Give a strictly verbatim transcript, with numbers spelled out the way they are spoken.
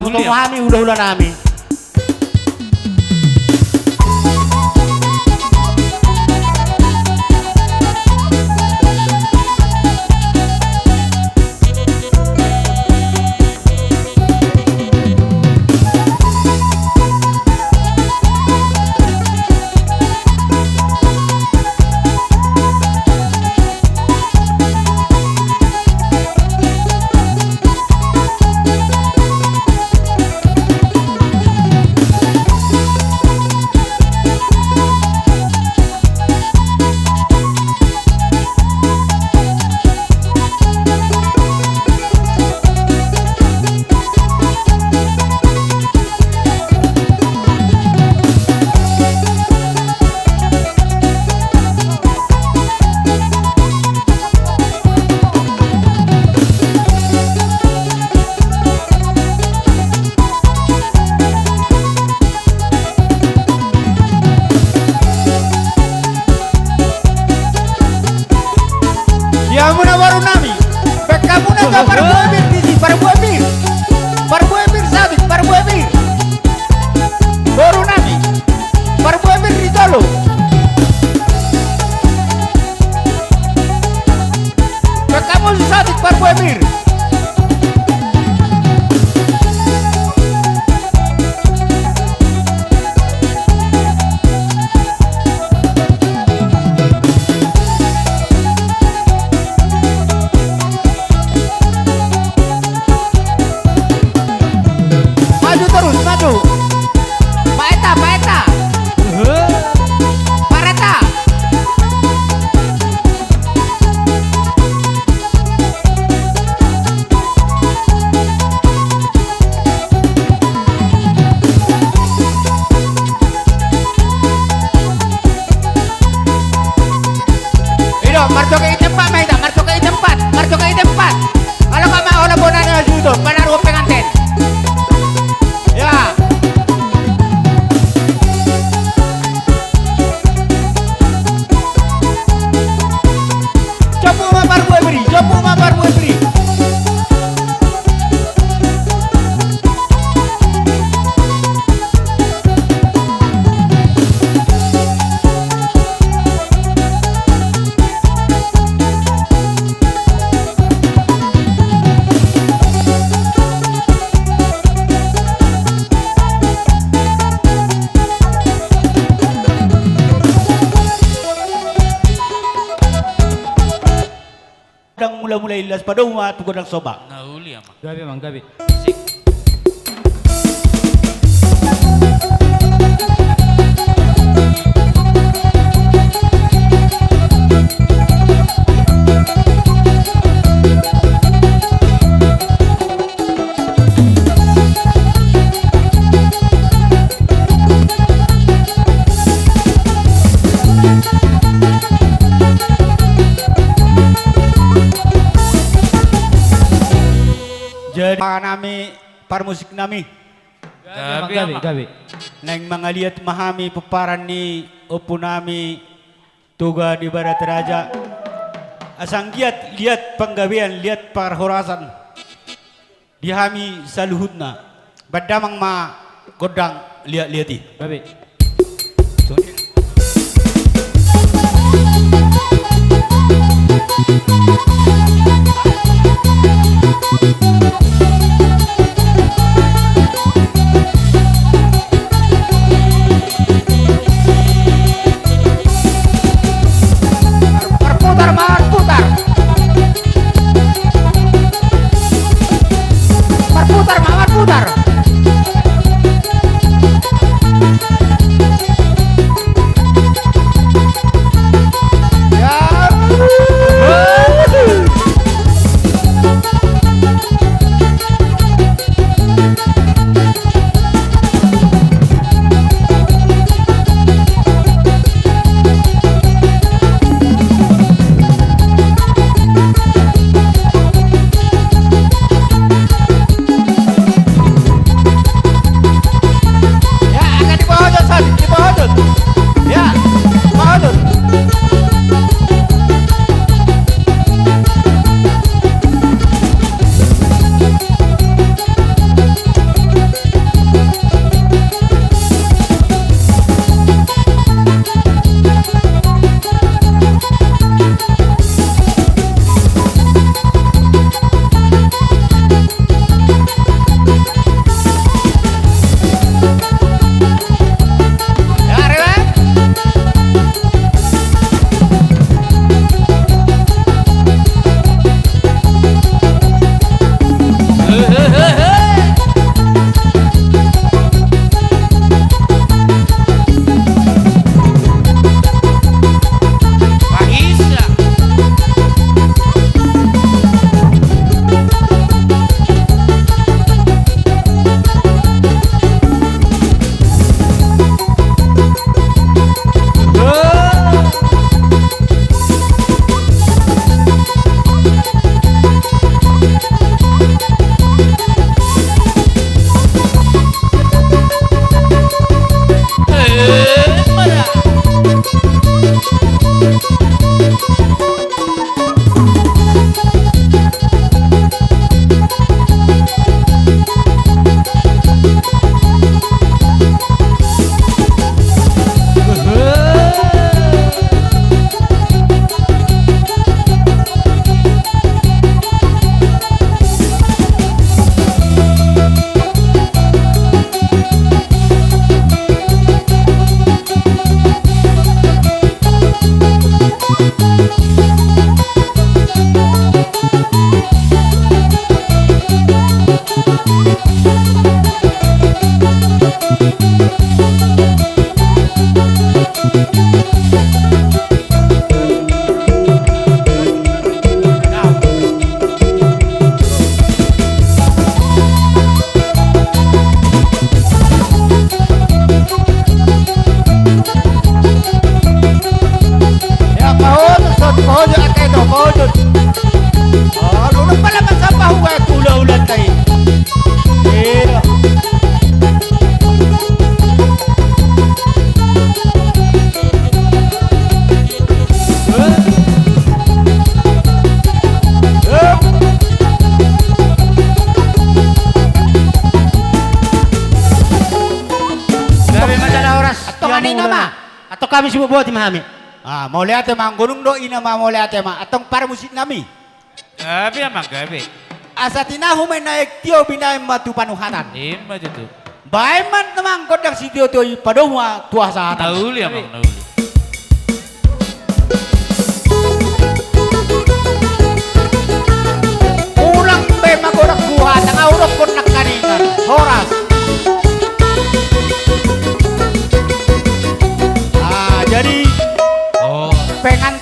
Tongon hami hulahula nami. Di hamuna boru nami, baen hamuna jo parbue pir disi, parbue pir. Parbue pir saotik, parbue pir. Boru nami, parbue pir di tolu. Baen hamu saotik parbue pir. Maju terus, maju. Paeta, paeta. Pareta. I do, marjoget i tempat ma hita, marjoget i tempat, marjoget i tempat. Ala ka ma holan bona ni hasuhuton, panaruhon penganten. Ya. Jompu ma parbue pir i, jompu ma parbue pir i. Godang mulamula i, las padomu ma tu godang somba. Na uli, amang. Gabe, amang, gabe. Sip. Jadi, panami, parmusik nami. Gabe, gabe, gabe. Naeng mangaliat ma hami pomparan ni ompu nami Toga di Barat Raja. Asa anggiat liat panggabean, liat parhorasan di hami saluhutna. Baen damang ma gondang liat-liat i. Gabe. Marputar, marputar. Marputar ma, marputar. Ya, pahojo, sot, pahojo, angka ito, pahojo. Oh, lu pala mansai pahuga tu ula-ula tai. Iya. Gabe ma jala horas. Antong, ia, ani na ma. Antong hami siboboa ti ma hami. Ah, mauliate ma, anggo dung do i na ma, mauliate ma. Antong parmusik nami. Gabe, amang, gabe. Asa tinahu ma i naeng tio, binahen ma tu panuhatan. Ima tutu. Bahen ma, amang, gondang sitio-tio i, padomu ma tu hasahatan. Na uli, amang, na uli. Ulang be magodang huhatang, au dokkon nangkaningan. Horas. Ah, jadi, oh, pengan-